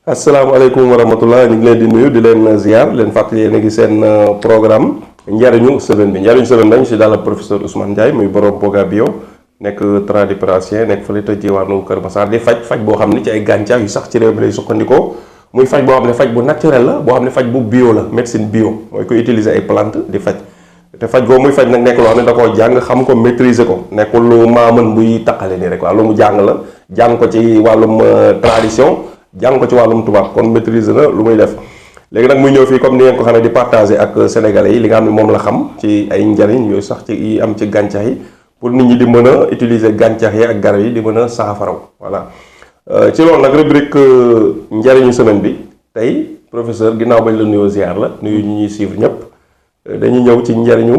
asalaamaaleykum wa rahmatulah ñu ngi leen di nuyu di leen ziar leen fàttali yéen a ngi seen programme njariñu semaine bi njariñu semaine dañu si daal professeur Ousmane Ndiaye muy borom Boga Bio nekk tradipraticien nekk fële ca jiwaanu Kër Massar di faj boo xam ne ci ay gàncax yu sax ci réew mi lay sukkandikoo muy faj boo xam ne faj bu naturel la boo xam ne faj bu bio la médecine bio mooy koy utiliser ay plante di faj te faj boobu muy faj nag nekk loo xam ne da koo jàng xam ko maîtriser ko nekkul lu maaman buy taqale nii rek waaw lu mu jàng la jàng ko ci wàllum tradition jàng ko ci wàllum tubaab kon maîtriser na lu muy def léegi nag muy ñëw fii comme ni ngeen ko xam ne di partager ak sénégalais yi li nga xam ne moom la xam ci ay njariñ yooyu sax ci yi am ci gàncax yi pour nit ñi di mën a utiliser gàncax yi ak garab yi di mën a saafaraw voilà ci loolu nag rubrique njariñu semaine bi tey professeur ginnaaw bañ la nuyoo ziar la nuyu ñu ñuy suivre ñëpp dañuy ñëw ci njariñu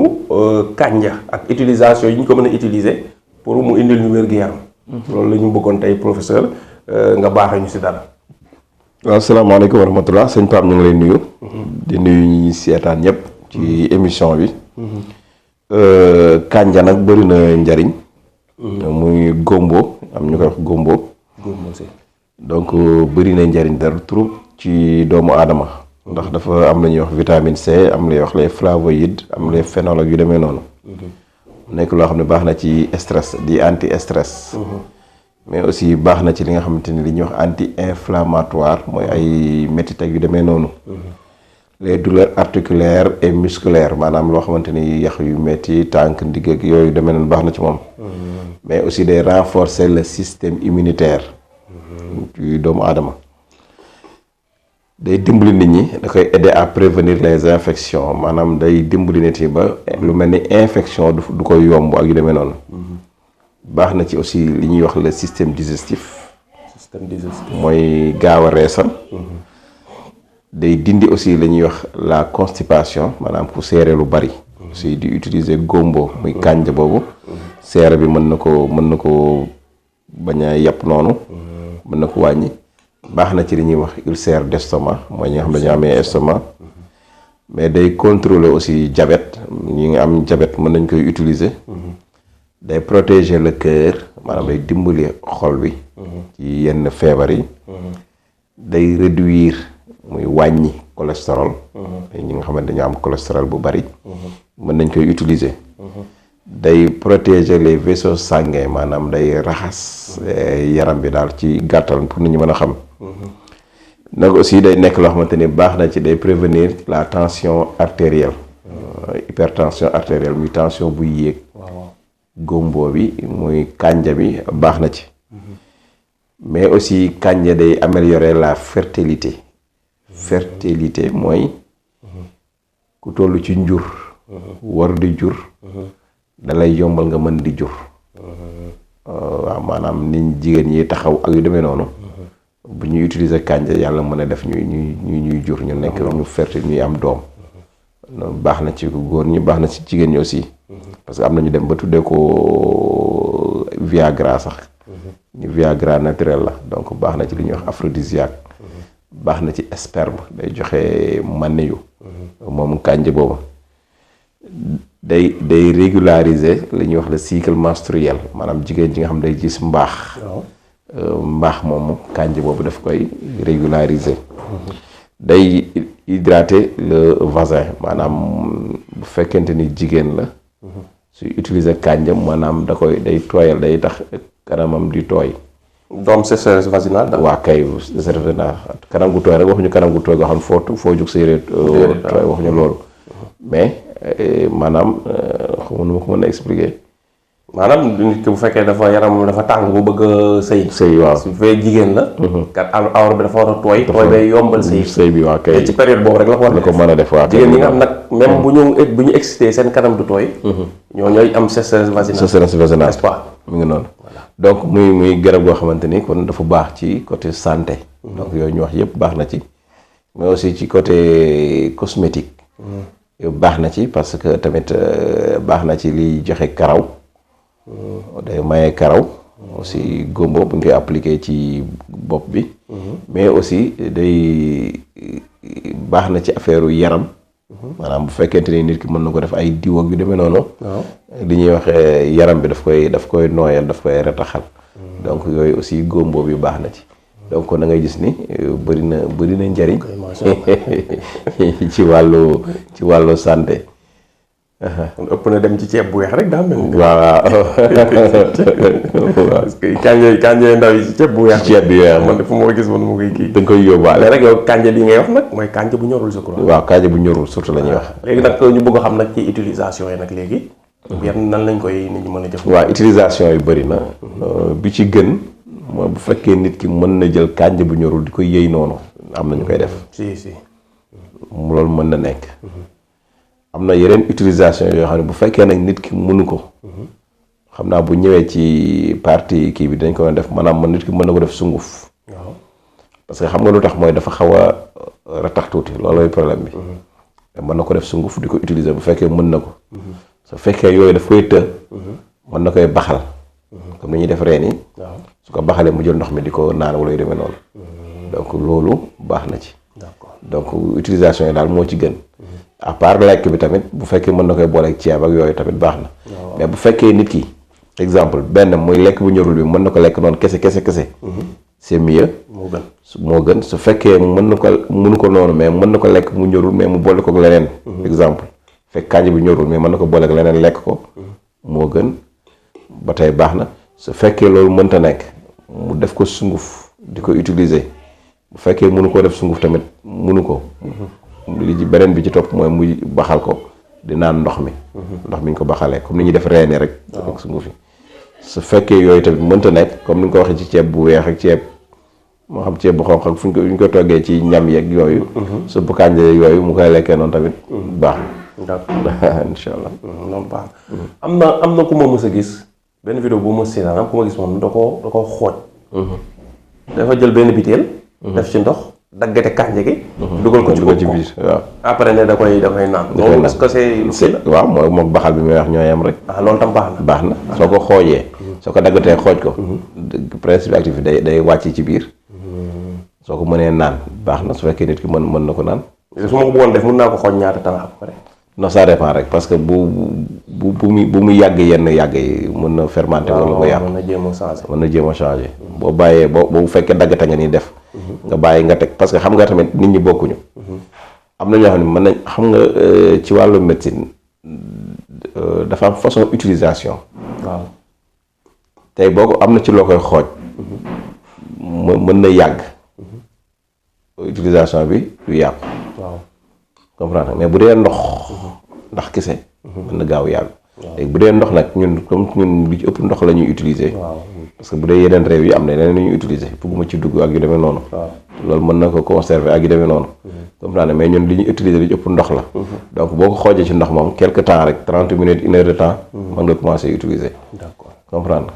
kànja ak utilisation yi ñu ko mën a utiliser pour mu indil ñu wér-gu-yaram loolu la ñu bëggoon tey professeur nga baaxee ñu si dara. waaw salaamaaleykum wa rahmatulah sëñ Pape ñu ngi lay nuyu. di nuyu ñi seetaan ñëpp ci émission bi. kànja nag bëri na njariñ. muy gombo am ñu koy wax gombo. donc bëri na njariñ dara trop ci doomu aadama. ndax dafa am la ñuy wax vitamine C am lay wax les flavonoïdes am les phénols ak yu demee noonu. nekk loo xam ne baax na ci stress di anti stress. mais aussi baax na ci li nga xamante ni li ñuy wax anti inflammatoire mooy ay métit ak yu demee noonu. les douleurs articulaires et musculaires maanaam loo xamante ni yax yu métti tànk ndigg ak yooyu demee noonu baax na ci moom. mais aussi day renforcer le système immunitaire. ci doomu aadama. day dimbali nit ñi da koy aider à prévenir les infections maanaam day dimbali nit yi ba lu mel ni infection du koy yomb ak yu demee noonu. baax na ci aussi li ñuy wax le système digestif. mooy gaaw a reesal. day dindi aussi li ñuy wax la constipation maanaam ku seere lu bari. aussi di utiliser gombo muy kànja boobu. seere bi mën na ko bañ a yàpp noonu. mën na ko wàññi. baax na ci li ñuy wax ulcère d'estomac mooy ñi nga xam dañu amee estomac. mais day contrôler aussi diabète ñi nga am diabète mën nañ koy utiliser. day protéger le cœur maanaam day dimbali xol bi. ci yenn feebar yi. day réduire muy wàññi cholestérol. ñi nga xamante dañu am cholestérol bu bari. mën nañ koy utiliser. day protéger les vaisseaux sanguins maanaam day raxas yaram bi daal ci gàttal pour nit ñi mën a xam. nag aussi day nekk loo xamante ni baax na ci day prévenir la tension artérielle. hypertension artérielle muy tension buy yéeg. gombo bi muy kànja bi baax na ci. mais aussi kànja day améliorer la fertilité. fertilité mooy ku toll ci njur. war di jur. dalay yombal nga mën di jur. waaw maanaam nit jigéen ñi taxaw ak yu demee noonu. bu ñuy utiliser kànja yàlla mën a def ñuy jur ñu nekk ñu fertile ñuy am doom. baax na ci góor ñi baax na ci jigéen ñi aussi. parce que am na ñu dem ba tuddee ko Viagra sax. ñu Viagra naturel la donc baax na ci li ñuy wax aphrodisiaque. baax na ci sperme day joxe maniyu. moom kànja boobu. day régulariser li ñuy wax le cycle menstruel maanaam jigéen ji nga xam day gis mbaax. mbaax moomu kànja boobu daf koy régulariser. day hydrater le vagin maanaam bu fekkente ni jigéen la. suy utiliser kànja maanaam day tooyal day tax kanamam di tooy. doom sécheresse vaginale. waa kay sécheresse vaginale kanam gu tooy rek waxuñu kanam gu tooy nga xam foo jug sa yére tooy waxuñu loolu. mais maanaam xamu nu ma ko mën a expliquer. maanaam nit ki bu fekkee yaram dafa tàng bu bëgg a sëy waaw su fekkee jigéen la. kat awra bi dafa war a tooy. tooy bay yombal sëy bi waa kay ci période boobu rek la ko mën a def waa jigéen ñi nga xam nag même bu ñu excité seen kanam du tooy. ñooy am sécheresse vaginale. sécheresse vaginale n'est-ce pas. mu ngi noonu. donc muy garab goo xamante ni kon dafa baax ci côté santé. donc yooyu ñu wax yëpp baax na ci. mais aussi ci côté cosmétique. baax na ci parce que tamit baax na ci liy joxe karaw. day maye karaw. aussi gombo bu ñu koy appliquer ci bopp bi. mais aussi day baax na ci affaire yaram. maanaam bu fekkente ni nit ki mën na ko def ay diw ak yu demee noonu. li ñuy wax yaram bi daf koy nooyal daf koy retaxal. donc yooyu aussi gombo bi baax na ci. donc da ngay gis ni bëri na njariñ macha Allah ci wàllu santé. kon ëpp na dem ci ceeb bu weex rek daa mel ni. waaw parce que kànja ndaw yi ci ceeb bu weex. ceeb bi weex man de fu ma gis man mu koy kii. da nga koy yóbbaale. mais rek yow kànja bi ngay wax nag mooy kànja bu ñorul sa croix. waaw kànja bu ñorul surtout la ñuy wax. léegi nag ñu bëgg a xam nag ci utilisation yi nag léegi. yan nan lañ koy nit ñi mën a jëf. waaw utilisation yu bëri na. bi ci gën mooy bu fekkee nit ki mën na jël kànja bu ñorul di ko yëy noonu am na ñu koy def. si loolu mën na nekk. am na yeneen utilisation yoo xam ne bu fekkee nag nit ki mënu ko. xam naa bu ñëwee ci partie kii bi dañ ko def maanaam nit ki mën na ko def sunguf. waaw parce que xam nga lu tax mooy dafa xaw a ratax tuuti loolooy problème bi. mën na ko def sunguf di ko utiliser bu fekkee mën na ko. su fekkee yooyu daf koy të. mën na koy baxal. comme ni ñuy def reen yi. su ko baxalee mu jël ndox mi di ko naan wala yu demee noonu. donc loolu baax na ci. d'accord donc utilisation yi daal moo ci gën. à part lekk bi tamit bu fekkee mën na koy booleeg ceeb ak yooyu tamit baax na. mais bu fekkee nit ki exemple benn muy lekk bu ñorul bi mën na ko lekk noonu kese. c'est mieux. moo gën su fekkee mënu ko noonu mais mën na ko lekk mu ñorul mais mu boole ko leneen. exemple fekk kànja bi ñorul mais mën na ko booleeg leneen lekk ko. moo gën ba tey baax na su fekkee loolu mënta nekk mu def ko sunguf di ko utiliser bu fekkee mënu koo def sunguf tamit mënu ko. li ci beneen bi ci topp mooy muy baxal ko di naan ndox mi. ndox mi ñu ko baxalee comme ni ñuy def reeni rek. ak sunguf yi su fekkee yooyu tamit mënta nekk comme ni nga ko waxee ci ceeb bu weex ak ceeb moo xam ceeb bu xonq ak fu ñu ko toggee ci ñam yeeg yooyu. suppu kànja yooyu mu koy lekkee noonu tamit baax na. incha allah. noonu baax na am na ku ma mës a gis benn vidéo bu ma seetaan am ku ma gis moom da koo xooj. dafa jël benn biteel. def ci ndox. daggate kànja gi. dugal ko ci biir waaw. après ne da koy naan. loolu est-ce que c'est waaw mooy moom baxal bi muy wax ñoo yem rek. loolu tam baax na. soo ko xoojee. soo ko daggatee xooj ko. principe actif day wàcc ci biir. soo ko mënee naan baax na su fekkee nit ki mën na ko naan. su ma ko bëggoon def mën naa ko xooj ñaata temps après. non ça dépend rek parce que bu mu yàgg yenn yàgg yi mën na fermenter. wala nga yàq mën na jéem a changer. boo bàyyee bu fekkee daggate nga ni def. nga bàyyi nga teg parce que xam nga tamit nit ñi bokkuñu. am na ñoo xam ne mën nañ xam nga ci wàllu médecine dafa am façon utilisation. waaw tey boo ko am na ci loo koy xooj. mën na yàgg. utilisation bi du yàqu. waaw comprendre mais bu dee ndax kese. mën na gaaw yàgg. léegi bu dee ndox nag ñun li ci ëpp ndox la ñuy utiliser. parce que bu dee yeneen réew yi am na yeneen lu ñuy utiliser bugguma ci dugg ak yu demee noonu. loolu mën na ko conserver ak yu demee noonu. comprendre mais ñun li ñuy utiliser li ci ëpp ndox la. donc boo ko xoojee ci ndox moom quelque temps rek 30 minutes 1 heure de temps. mën nga commencer utiliser. d'accord comprendre.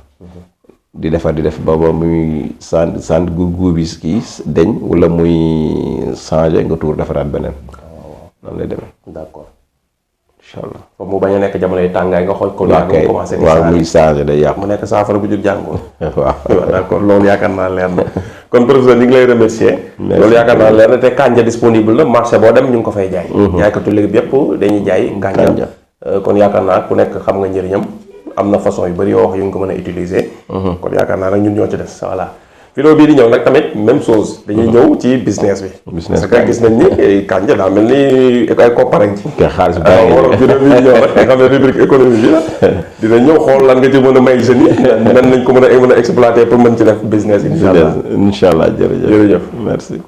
di def ba muy sant gu bi kii deñ wala muy changer nga tuur defaraat beneen. noonu lay demee. d'accord. incha allah foofu mu bañ a nekk jamonoy tàngaay nga xooj ko. waaw muy changé day yàqu. mu nekk saafara bu jur jàngoo. waaw d'accord loolu yaakaar naa leer na kon professeur ñu ngi lay remercier. loolu yaakaar naa leer na te kànja disponible la marché boo dem ñu ngi ko fay jaay. jaaykatu léegi yépp dañuy jaay kànja. kon yaakaar naa ku nekk xam nga njëriñam am na façon yu bari yoo wax yu nga ko mën a utiliser. kon yaakaar naa nag ñun ñoo ci des voilà. vidéo bii di ñëw nag tamit même chose dañuy ñëw ci business bi. parce que gis nañ ni kànja daa mel ni ay kopparañ ci. xaalis bu baax waroon vidéo bi ñëw rek nga xam ne rubrique économie bi la dina ñëw xool lan nga ci mën a may jeunes yi nan nañ ko mën a exploiter pour mën ci def business incha allah jërëjëf merci.